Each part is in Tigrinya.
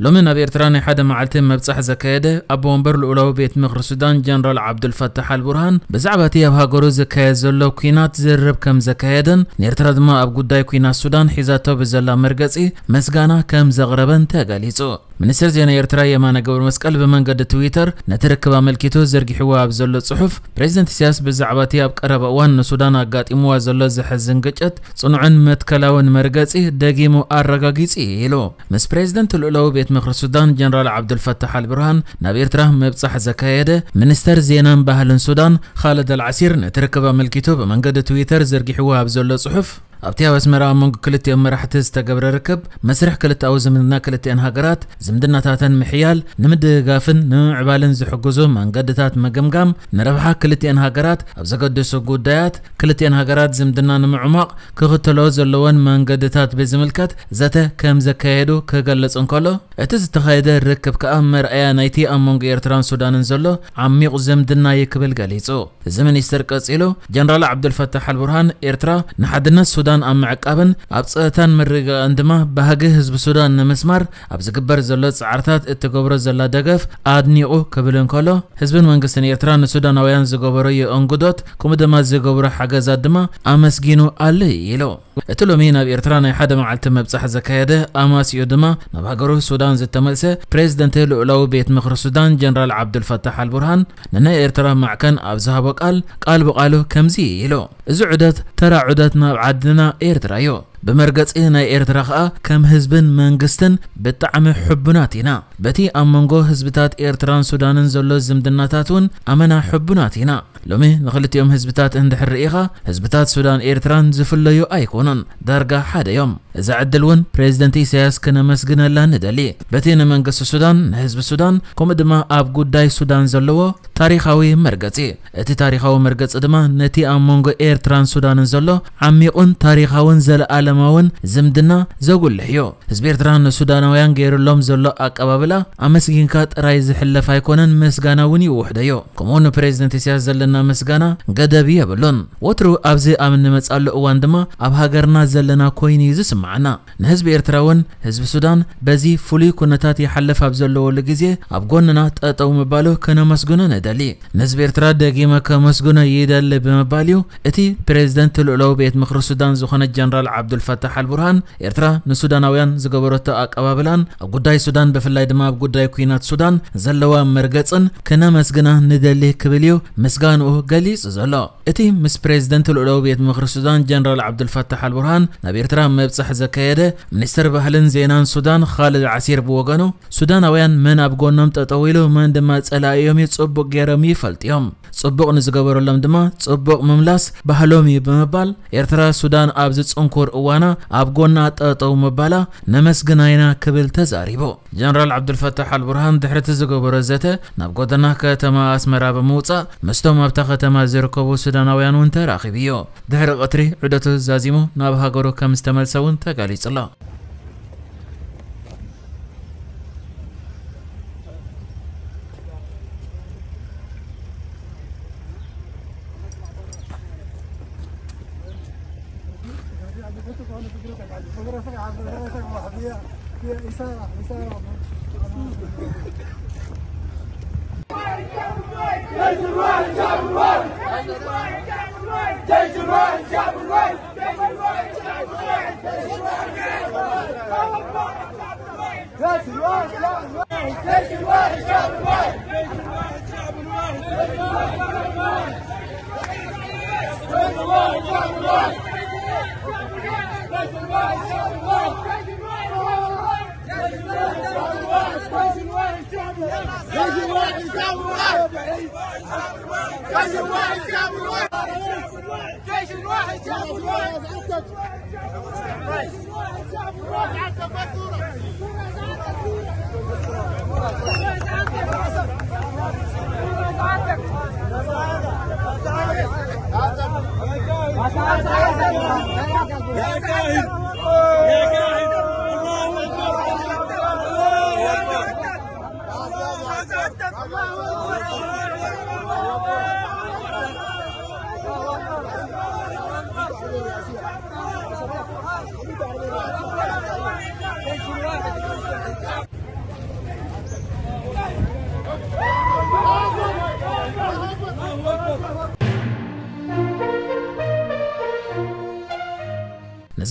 ሎሚ ናብ ኤርትራ ናይ ሓደ መዓልቲ መብጻሕ ዘካየደ ኣቦ ወንበር ልኡላዊ ቤት ምኽሪ ሱዳን ጀነራል ዓብዱልፈታሕ ኣልቡርሃን፣ ብዛዕባ እቲ ኣብ ሃገሩ ዝካየድ ዘሎ ኲናት ዝርርብ ከም ዘካየደን፣ ንኤርትራ ድማ ኣብ ጉዳይ ኲናት ሱዳን ሒዛቶ ብዘላ መርገጺ ምስጋና ከም ዘቕረበን ተገሊጹ። ሚኒስትር ዜና ኤርትራ የማነ ገብረ መስቀል ብመንገዲ ትዊተር ነቲ ርክብ ኣመልኪቱ ዘርጊሕዎ ኣብ ዘሎ ጽሑፍ፣ ፕሬዚደንት ኢሳያስ ብዛዕባ እቲ ኣብ ቀረባ እዋን ንሱዳን ኣጋጢምዋ ዘሎ ዘሕዝን ግጭት ጽኑዕን መትከላውን መርገጺ ደጊሙ ኣረጋጊጹ ኢሉ። ምስ ፕሬዚደንት ልኡላዊ ቤት ምኽሪ ሱዳን ጀነራል ዓብዱልፈታሕ ኣልብርሃን ናብ ኤርትራ ምብጻሕ ዘካየደ፣ ሚኒስተር ዜናን ባህልን ሱዳን ኻልድ ኣልዓሲር ነቲ ርክብ ኣመልኪቱ ብመንገዲ ትዊተር ዘርጊሕዎ ኣብ ዘሎ ጽሑፍ፣ ኣብቲ ኣብ ኣስመራ ኣብ መንጎ ክልቲኦም መራሕቲ ዝተገብረ ርክብ፣ መስርሕ ክልተኣዊ ዝምድና ክልቲኣን ሃገራት፣ ዝምድናታተን ምሕያል፣ ንምድግጋፍን ንምምዕባልን ዝሕግዙ መንገድታት ምግምጋም፣ ንረብሓ ክልቲኣን ሃገራት ኣብ ዘገድሱ ጉዳያት፣ ክልቲኣን ሃገራት ዝምድና ንምዕሟቕ ክኽተሎ ዘለወን መንገድታት ብዝምልከት ዘተ ከም ዘካየዱ ክገልጽ እንከሎ፣ እቲ ዝተኻየደ ርክብ ከኣ መርኣያ ናይቲ ኣብ መንጎ ኤርትራን ሱዳንን ዘሎ ዓሚቕ ዝምድና እዩ ክብል ገሊጹ። እዚ ሚኒስትር ቀጺሉ፣ ጀነራል ዓብዱልፈታሕ ኣልቡርሃን፣ ኤርትራ ንሓድነት ሱዳን ኣብ ምዕቃብን ኣብ ጸጥታን ምርግጋእን ድማ ባህጊ ህዝቢ ሱዳን ንምስማር ኣብ ዝግበር ዘሎ ጻዕርታት እትገብሮ ዘላ ደገፍ ኣድኒቑ ክብል እንከሎ፣ ህዝብን መንግስትን ኤርትራ ንሱዳናውያን ዝገበረዮ እንግዶት፣ ከምኡ ድማ ዝገብሮ ሓገዛት ድማ ኣመስጊኑ ኣሎ ኢሉ። እቲ ሎሚ ናብ ኤርትራ ናይ ሓደ መዓልቲ ምብጻሕ ዘካየደ ኣማሲኡ ድማ ናብ ሃገሩ ሱዳን ዝተመልሰ ፕሬዚደንት ልኡላዊ ቤት ምኽሪ ሱዳን ጀነራል ዓብዱልፈታሕ ኣልቡርሃን ንናይ ኤርትራ ማዕከን ኣብ ዝሃቦ ቃል፣ ቃል ብቓሉ ከምዚ ኢሉ። እዚ ዑደት ተራ ዑደት ናብ ዓድና ኤርትራ እዩ። ብመርገጺ ናይ ኤርትራ ኸኣ ከም ህዝብን መንግስትን ብጣዕሚ ሕቡናት ኢና። በቲ ኣብ መንጎ ህዝብታት ኤርትራን ሱዳንን ዘሎ ዝምድናታት እውን ኣመና ሕቡናት ኢና። ሎሚ ንኽልቲኦም ህዝብታት እንድሕር ርኢኻ፣ ህዝብታት ሱዳን ኤርትራን ዝፍለዩ ኣይኮኑን፣ ዳርጋ ሓደ እዮም። እዛ ዕድል እውን ፕሬዚደንት ኢሳያስ ክነመስግነላ ንደሊ። በቲ ንመንግስቲ ሱዳን፣ ንህዝቢ ሱዳን፣ ከምኡ ድማ ኣብ ጉዳይ ሱዳን ዘለዎ ታሪኻዊ መርገጺ። እቲ ታሪኻዊ መርገጺ ድማ ነቲ ኣብ መንጎ ኤርትራን ሱዳንን ዘሎ ዓሚቑን ታሪኻውን ዘለኣለማውን ዝምድና ዘጉልሕ እዩ። ህዝቢ ኤርትራ ንሱዳናውያን ገይሩሎም ዘሎ ኣቀባብላ ኣመስጊንካ ጥራይ ዝሕለፍ ኣይኮነን፣ ምስጋና እውን ይውሕዶ እዩ። ከምኡ ንፕሬዚደንት ኢሳያስ ዘለና ምስጋና ገደብ የብሉን። ወትሩ ኣብዚ ኣብ እንመጻሉ እዋን ድማ ኣብ ሃገርና ዘለና ኮይኑ እዩ ዝስምዓና። ንህዝቢ ኤርትራ እውን ህዝቢ ሱዳን በዚ ፍሉይ ኩነታት ይሓልፍ ኣብ ዘለወሉ ግዜ ኣብ ጎንና ጠጠው ምባሉ ከነመስግኖ ንደሊ። ንህዝቢ ኤርትራ ደጊመ ከመስግኖ ይደሊ ብምባል እዩ እቲ ፕሬዚደንት ልኡላዊ ቤት ምኽሪ ሱዳን ዝኾነ ጀነራል ዓብዱልፈታሕ ኣልቡርሃን፣ ኤርትራ ንሱዳናውያን ዝገበረቶ ኣቀባብላን ኣብ ጉዳይ ሱዳን ብፍላይ ድማ ኣብ ጉዳይ ኲናት ሱዳን ዘለዋ መርገጽን ክነመስግና ንደሊ ክብል እዩ ምስጋንኡ ገሊጹ ዘሎ። እቲ ምስ ፕሬዚደንት ልኡላዊ ቤት ምኽሪ ሱዳን ጀነራል ዓብዱልፈታሕ ኣልቡርሃን ናብ ኤርትራ ምብጻሕ ዘካየደ ሚኒስተር ባህልን ዜናን ሱዳን ኻልድ ዓሲር ብወገኑ፣ ሱዳናውያን መን ኣብ ጎኖም ጠጠው ኢሉ መን ድማ ጸላኢኦም እዩ ጽቡቕ ገይሮም ይፈልጡ እዮም። ጽቡቕ ንዝገበረሎም ድማ ጽቡቕ ምምላስ ባህሎም እዩ ብምባል፣ ኤርትራ ሱዳን ኣብዚ ጽንኩር እዋና ኣብ ጎና ጠጠው ምባላ ነመስግና ኢና ክብል ተዛሪቡ። ጀነራል ዓብዱልፈታሕ ኣልቡርሃን ድሕሪ እቲ ዝገበሮ ዘተ ናብ ጎደና ከተማ ኣስመራ ብምውጻእ ምስቶም ኣብታ ከተማ ዝርከቡ ሱዳናውያን እውን ተራኺቡ እዩ። ድሕሪ ቀትሪ ዑደቱ ዛዚሙ ናብ ሃገሩ ከም ዝተመልሰ እውን ተገሊጹ ኣሎ።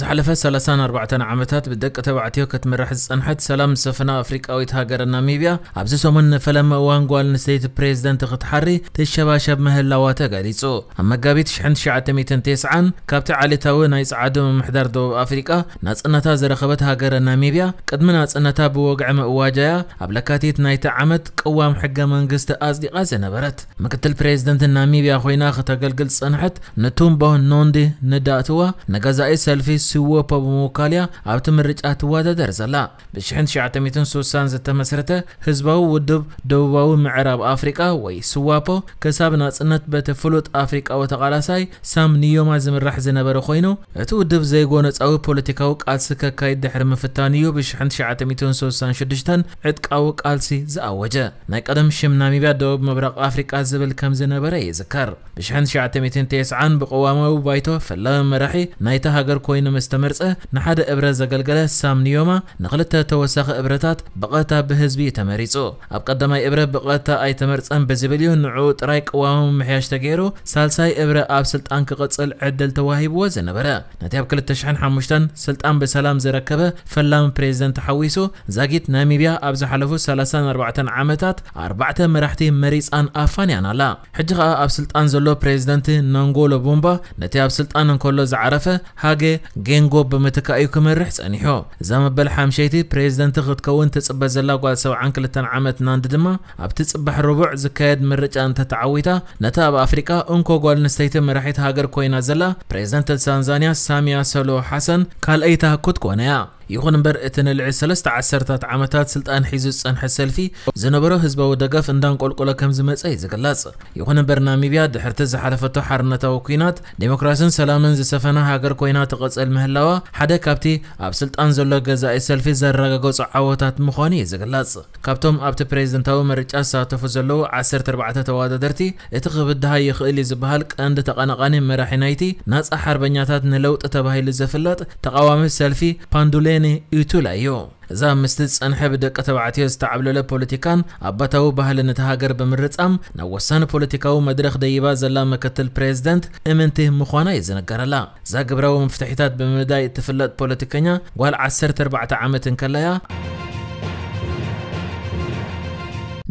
ዝሓለፈ ሰላሳን ኣርባዕተን ዓመታት ብደቂ ተባዕትዮ ክትምራሕ ዝጸንሐት ሰላም ዝሰፈና ኣፍሪቃዊት ሃገር ናሚብያ፣ ኣብዚ ሰሙን ንፈለማ እዋን ጓል ኣንስተይቲ ፕሬዝደንት ክትሓሪ ትሸባሸብ ምህላዋ ተገሊጹ። ኣብ መጋቢት ሽሕን ትሽዓተ ሚእትን ተስዓን ካብቲ ዓሌታዊ ናይ ጸዓዱ ምምሕዳር ደቡብ ኣፍሪቃ ናጽነታ ዝረኸበት ሃገር ናሚብያ፣ ቅድሚ ናጽነታ ብወግዒ ምእዋጃያ ኣብ ለካቲት ናይቲ ዓመት ቅዋም ሕገ መንግስቲ ኣጽዲቓ ዝነበረት። ምክትል ፕሬዝደንት ናሚብያ ኮይና ከተገልግል ዝጸንሐት ንቱምቦ ኖንዲ ንዳእትዋ፣ ንገዛኢ ሰልፊ ስወፖ ብምውካልያ ኣብቲ ምርጫ ትወዳደር ዘላ። ብ ሽሕን ትሽዓተ ሚእትን ስሳን ዝተመስረተ ህዝባዊ ውድብ ደቡባዊ ምዕራብ ኣፍሪቃ ወይ ስዋፖ፣ ክሳብ ናጽነት በቲ ፍሉጥ ኣፍሪቃዊ ተቓላሳይ ሳም ንዮማ ዝምራሕ ዝነበረ ኮይኑ፣ እቲ ውድብ ዘይጎነጻዊ ፖለቲካዊ ቃልሲ ከካይድ ድሕሪ ምፍታን እዩ ብ ሽሕን ትሽዓተ ሚእትን ስሳን ሽዱሽተን ዕጥቃዊ ቃልሲ ዝኣወጀ። ናይ ቀደም ሽም ናሚብያ ደቡብ ምብራቕ ኣፍሪቃ ዝብል ከም ዝነበረ ይዝከር። ብ ሽሕን ትሽዓተ ሚእትን ተስዓን ብቅዋማዊ ባይቶ ፈላሚ መራሒ ናይታ ሃገር ኮይኑ ምስ ተመርጸ፣ ንሓደ እብረ ዘገልገለ ሳም ንዮማ ንኽልተ ተወሳኺ እብረታት ብቐጥታ ብህዝቢ እዩ ተመሪጹ። ኣብ ቀዳማይ እብረ ብቐጥታ ኣይተመርጸን ብዝብል እዩ ንዕኡ ጥራይ ቅዋማዊ ምምሕያሽ ተገይሩ፣ ሳልሳይ እብረ ኣብ ስልጣን ክቕጽል ዕድል ተዋሂብዎ ዝነበረ። ነቲ ኣብ ክልተ ሽሕን ሓሙሽተን ስልጣን ብሰላም ዝረከበ ፈላሚ ፕሬዝደንት ተሓዊሱ፣ ዛጊት ናሚብያ ኣብ ዝሓለፉ ሰላሳን ኣርባዕተን ዓመታት ኣርባዕተ መራሕቲ መሪጻን ኣፋንያን ኣላ። ሕጂ ኸኣ ኣብ ስልጣን ዘሎ ፕሬዝደንት ናንጎሎ ቡምባ፣ ነቲ ኣብ ስልጣን እንከሎ ዝዓረፈ ሃገ ጌንጎ ብምትካእ እዩ ክመርሕ ጸኒሑ። እዛ መበል ሓምሸይቲ ፕሬዝደንት ክትከውን ትጽበ ዘላ ጓል ሰብዓን ክልተን ዓመት ናንዲ ድማ፣ ኣብቲ ጽባሕ ረቡዕ ዝካየድ ምርጫ እንተተዓዊታ፣ ነታ ኣብ ኣፍሪቃ እንኮ ጓል ኣንስተይቲ መራሒት ሃገር ኮይና ዘላ ፕሬዝደንት ታንዛንያ ሳሚያ ሰሉሁ ሓሰን ካልኣይታ ክትኮን እያ። ይኹን እምበር፣ እቲ ንልዕሊ ሰለስተ ዓሰርታት ዓመታት ስልጣን ሒዙ ዝጸንሐ ሰልፊ ዝነበሮ ህዝባዊ ደገፍ እንዳንቆልቆለ ከም ዝመጸ እዩ ዝግለጽ። ይኹን እምበር፣ ናሚብያ ድሕርቲ ዝሓለፈቶ ሓርነታዊ ኲናት፣ ዴሞክራስን ሰላምን ዝሰፈና ሃገር ኮይና ትቕጽል ምህላዋ ሓደ ካብቲ ኣብ ስልጣን ዘሎ ገዛኢ ሰልፊ ዘረጋገጾ ዓወታት ምዃኑ እዩ ዝግለጽ። ካብቶም ኣብቲ ፕሬዝደንታዊ ምርጫ ዝሳተፉ ዘለዉ ዓሰርተ ኣርባዕተ ተወዳደርቲ፣ እቲ ክብድሃ ይኽእል እዩ ዝበሃል ቀንዲ ተቐናቓኒ መራሒ ናይቲ ናጻ ሓርበኛታት ንለውጢ ተባሂሉ ዝፍለጥ ተቓዋሚ ሰልፊ ፓንዱሌኒ ኢቱላ እዩ። እዛ ምስቲ ዝጸንሐ ብደቂ ተባዕትዮ ዝተዓብለለ ፖለቲካን ኣባታዊ ባህልን እታ ሃገር ብምርጻም ናብ ወሳኒ ፖለቲካዊ መድረኽ ደይባ ዘላ ምክትል ፕሬዝደንት እምንቲ ምዃና እዩ ዝንገረላ። እዛ ግብራዊ መፍትሒታት ብምምዳይ እትፍለጥ ፖለቲከኛ ጓል ዓሰርተ ኣርባዕተ ዓመት እንከላያ።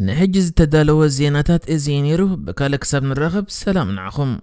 ንሕጂ ዝተዳለወ ዜናታት እዚ እዩ ነይሩ። ብካልእ ክሳብ ንራኸብ ሰላም ንዓኹም።